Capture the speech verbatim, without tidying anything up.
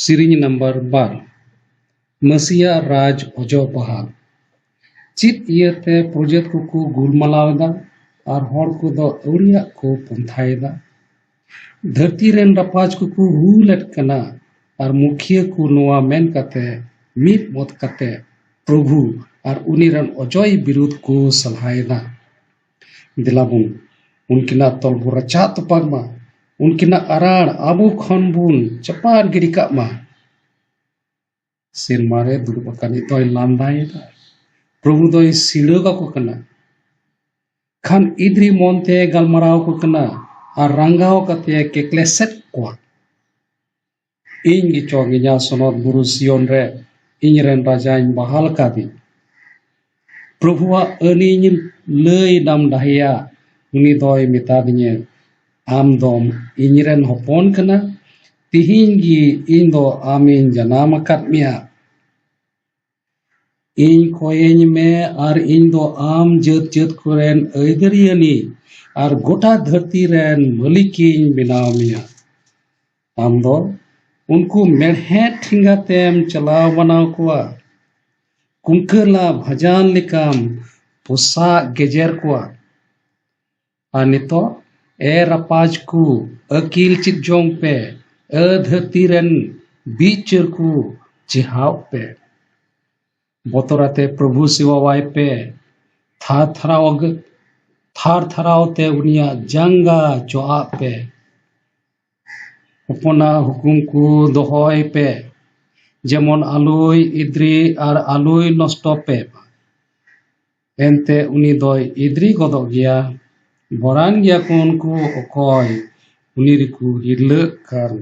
ᱥᱮᱨᱮᱧ ᱱᱟᱢᱵᱟᱨ ᱵᱟᱨ᱾ ᱢᱟᱹᱥᱤᱭᱟᱜ ᱨᱟᱡᱽ ᱚᱡᱚ ᱵᱟᱦᱟᱞ᱾ ᱪᱮᱫ ᱤᱭᱟᱹᱛᱮ ᱯᱨᱚᱡᱟᱹᱛ ᱠᱚᱠᱚ ᱜᱩᱞᱢᱟᱞᱟᱣ ᱮᱫᱟ ᱟᱨ ᱦᱚᱲ ᱠᱚᱫᱚ ᱟᱹᱣᱲᱤᱭᱟᱜ ᱠᱚ ᱯᱚᱱᱛᱷᱟᱭᱮᱫᱟ? ᱫᱷᱟᱹᱨᱛᱤ ᱨᱮᱱ ᱨᱟᱯᱟᱡᱽ ᱠᱚᱠᱚ ᱦᱩᱞᱮᱫ ᱠᱟᱱᱟ ᱟᱨ ᱢᱩᱠᱷᱤᱭᱟᱹ ᱠᱚ ᱱᱚᱣᱟ ᱢᱮᱱ ᱠᱟᱛᱮ ᱢᱤᱫ ᱢᱚᱛ ᱠᱟᱛᱮ ᱯᱨᱚᱵᱷᱩ ᱟᱨ ᱩᱱᱤ ᱨᱮᱱ ᱚᱡᱚᱭ ᱵᱤᱨᱩᱫᱷ ᱠᱚ ᱥᱟᱞᱦᱟᱭᱮᱫᱟ᱾ ᱫᱮᱞᱟ ᱵᱚᱱ ᱩᱱᱠᱤᱱᱟᱜ ᱛᱚᱞ ᱵᱚ ᱨᱟᱪᱟᱜ ᱛᱚᱯᱟᱜ ᱢᱟ, ᱩᱱᱠᱤᱱᱟᱜ ᱟᱨᱟᱲ ᱟᱵᱚ ᱠᱷᱚᱱ ᱵᱚᱱ ᱪᱟᱯᱟᱫ ᱜᱤᱰᱤ ᱠᱟᱜ ᱢᱟ᱾ ᱥᱮᱨᱢᱟ ᱨᱮ ᱫᱩᱲᱩᱵ ᱟᱠᱟᱱᱤᱡ ᱫᱚᱭ ᱞᱟᱸᱫᱟᱭᱮᱫᱟ, ᱯᱨᱚᱵᱷᱩ ᱫᱚᱭ ᱥᱤᱲᱟᱹ ᱠᱟᱠᱚ ᱠᱟᱱᱟ᱾ ᱠᱷᱟᱱ ᱤᱫᱨᱤ ᱢᱚᱱᱛᱮ ᱜᱟᱞᱢᱟᱨᱟᱣ ᱠᱚ ᱠᱟᱱᱟ ᱟᱨ ᱨᱟᱸᱜᱟᱣ ᱠᱟᱛᱮ ᱠᱮᱠᱞᱮᱥᱮᱫ ᱠᱚᱣᱟ᱾ ᱤᱧ ᱜᱮᱪᱚᱝ ᱤᱧᱟᱹᱜ ᱥᱚᱱᱚᱛ ᱵᱩᱨᱩ ᱥᱤᱭᱚᱱ ᱨᱮ ᱤᱧ ᱨᱮᱱ ᱨᱟᱡᱟᱧ ᱵᱟᱦᱟᱞ ᱠᱟᱫᱮ᱾ ᱯᱨᱚᱵᱷᱩᱣᱟᱜ ᱟᱹᱱᱤᱧ ᱞᱟᱹᱭ ᱰᱟᱢᱰᱟᱦᱮᱭᱟ, ᱩᱱᱤ ᱫᱚᱭ ᱢᱮᱛᱟᱫᱤᱧᱟᱹ, ᱟᱢ ᱫᱚᱢ ᱤᱧ ᱨᱮᱱ ᱦᱚᱯᱚᱱ ᱠᱟᱱᱟ, ᱛᱤᱦᱤᱧ ᱜᱮ ᱤᱧ ᱫᱚ ᱟᱢᱤᱧ ᱡᱟᱱᱟᱢ ᱟᱠᱟᱫ ᱢᱮᱭᱟ᱾ ᱤᱧ ᱠᱚᱭᱮᱧ ᱢᱮ ᱟᱨ ᱤᱧ ᱫᱚ ᱟᱢ ᱡᱟᱹᱛ ᱡᱟᱹᱛ ᱠᱚᱨᱮᱱ ᱟᱹᱭᱫᱟᱹᱨᱤᱭᱟᱹᱱᱤᱡ ᱟᱨ ᱜᱚᱴᱟ ᱫᱷᱟᱹᱨᱛᱤ ᱨᱮᱱ ᱢᱟᱹᱞᱤᱠᱤᱧ ᱵᱮᱱᱟᱣ ᱢᱮᱭᱟ᱾ ᱟᱢ ᱫᱚ ᱩᱱᱠᱩ ᱢᱮᱲᱦᱮᱫ ᱴᱷᱮᱸᱜᱟ ᱛᱮᱢ ᱪᱟᱞᱟᱣ ᱵᱟᱱᱟᱣ ᱠᱚᱣᱟ, ᱠᱩᱝᱠᱟᱹᱞᱟ ᱵᱷᱟᱡᱟᱱ ᱞᱮᱠᱟᱢ ᱯᱚᱥᱟᱜ ᱜᱮᱡᱮᱨ ᱠᱚᱣᱟ᱾ ᱟᱨ ᱱᱤᱛᱚᱜ, ᱮ ᱨᱟᱯᱟᱡᱽ ᱠᱚ, ᱟᱹᱠᱤᱞ ᱪᱮᱫ ᱡᱚᱝ ᱯᱮ, ᱮ ᱫᱷᱟᱹᱨᱛᱤ ᱨᱮᱱ ᱵᱤᱪᱟᱹᱨ ᱠᱚ ᱪᱮᱦᱟᱣ ᱯᱮ᱾ ᱵᱚᱛᱚᱨ ᱟᱛᱮ ᱯᱨᱚᱵᱷᱩ ᱥᱮᱵᱟᱣᱟᱭ ᱯᱮ, ᱛᱷᱟᱨ ᱛᱷᱟᱨᱟᱣ ᱛᱷᱟᱨ ᱛᱷᱟᱨᱟᱣ ᱛᱮ ᱩᱱᱤᱭᱟᱜ ᱡᱟᱸᱜᱟ ᱪᱚᱣᱟᱜ ᱯᱮ᱾ ᱦᱚᱯᱚᱱᱟᱜ ᱦᱩᱠᱩᱢ ᱠᱚ ᱫᱚᱦᱚᱭ ᱯᱮ, ᱡᱮᱢᱚᱱ ᱟᱞᱚᱭ ᱤᱫᱨᱤ ᱟᱨ ᱟᱞᱚᱭ ᱱᱚᱥᱴᱚ ᱯᱮ᱾ ᱮᱱᱛᱮ ᱩᱱᱤ ᱫᱚᱭ ᱤᱫᱨᱤ ᱜᱚᱫᱚᱜ ᱜᱮᱭᱟ᱾ ᱵᱚᱨᱟᱱ ᱜᱮᱭᱟ ᱠᱚ ᱩᱱᱠᱩ ᱚᱠᱚᱭ ᱩᱱᱤ ᱨᱮᱠᱚ ᱦᱤᱨᱞᱟᱹᱜ ᱠᱟᱱ᱾